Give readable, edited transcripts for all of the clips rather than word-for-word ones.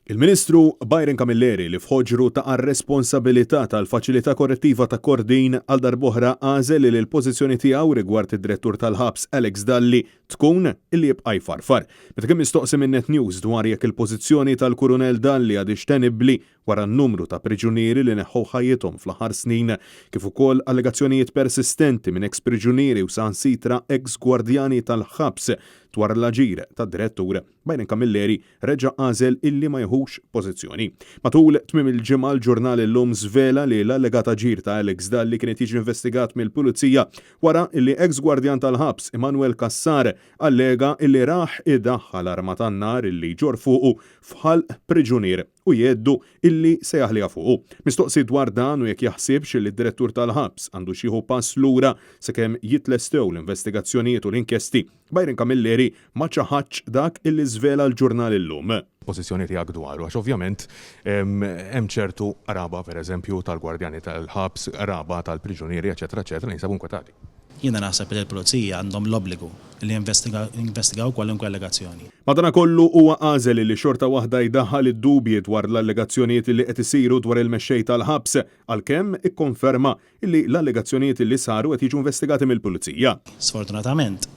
Il-Ministru Byron Camilleri li f'ħoġru taqa' r-responsabilità tal-Faċilità Korrettiva ta' Kordin għal darb'oħra għażel li l-pożizzjoni tiegħu rigward id-Direttur tal-Ħabs Alex Dalli tkun illi jibqa' jfarfar. Meta kien mistoqsi minn Net News dwar jekk il-pożizzjoni tal-Kurunell Dalli għadhiex tenibbli wara n-numru ta' priġunieri li neħħew ħajjithom fl-aħħar snin kif ukoll allegazzjonijiet persistenti minn eks priġunieri u saħansitra eks gwardjani tal-ħabs dwar l-aġir tad-Direttur, Byron Camilleri reġa' għażel illi ma jiħux pożizzjoni. Matul tmiem il-ġimgħa l-ġurnal Illum żvela li l-allegat aġir ta' Alex Dalli kien qed jiġi investigat mill-Pulizija wara illi eks gwardjan tal-ħabs Emanuel Cassar allega illi rah idaħħal arma tan-nar illi jġorr fuqu f'ħalq priġunier u jgħeddu illi se jaħliha fuqu. Mistoqsi dwar dan u jekk jaħsibx illi d-direttur tal-ħabs għandux jieħu pass lura sakemm jitlestew l-investigazzjonijiet u l-inkjesti, Byron Camilleri ma ċaħadx dak illi żvela l-ġurnal Illum. Pożizzjoni tiegħek dwaru għax ovvjament hemm ċertu qraba pereżempju tal-gwardjani tal-ħabs, qraba tal-priġunieri eċċetera eċċetera li jinsabu inkwetati. Jiena naħseb li l-Pulizija għandhom l-obbligu li jinvestigaw kwalunkwe allegazzjoni. Madanakollu huwa għażel illi xorta waħda jdaħħal id-dubji dwar l-allegazzjonijiet illi qed isiru dwar il-mexxej tal-ħabs għalkemm ikkonferma Illi l-allegazzjonijiet illi saru qed jiġu investigati mill-Pulizija. Sfortunatament,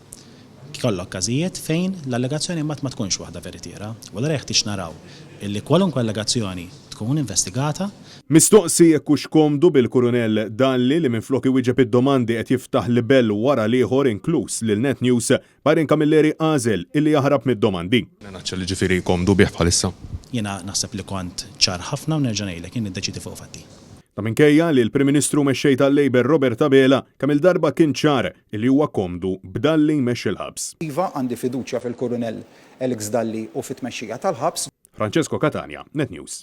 jkollok każijiet fejn l-allegazzjoni imbagħad ma tkunx waħda veritiera, u allura jeħtieġ naraw illi kwalunkwe allegazzjoni tkun investigata. Mistoqsi jekk hux komdu bil-Kurunell Dalli li minflok iwieġeb id-domandi qed jiftaħ libell wara l-ieħor inkluż lil Net News, Byron Camilleri għażel illi jaħrab mid-domandi. Naċċa li ġifieri komdu bih bħalissa. Jiena naħseb li kont ċar ħafna u nerġa' ngħidlek, jien niddeċiedi fuq fatti. Dan minkejja li l-Prim Ministru u Mexxej tal-Labour Robert Abela kemm-il darba kien ċar illi huwa komdu b'Dalli jmexxi l-ħabs. Iva, għandi fiduċja fil-Kurunell Alex Dalli u fit-tmexxija tal-ħabs. Francesco Catania, Net News.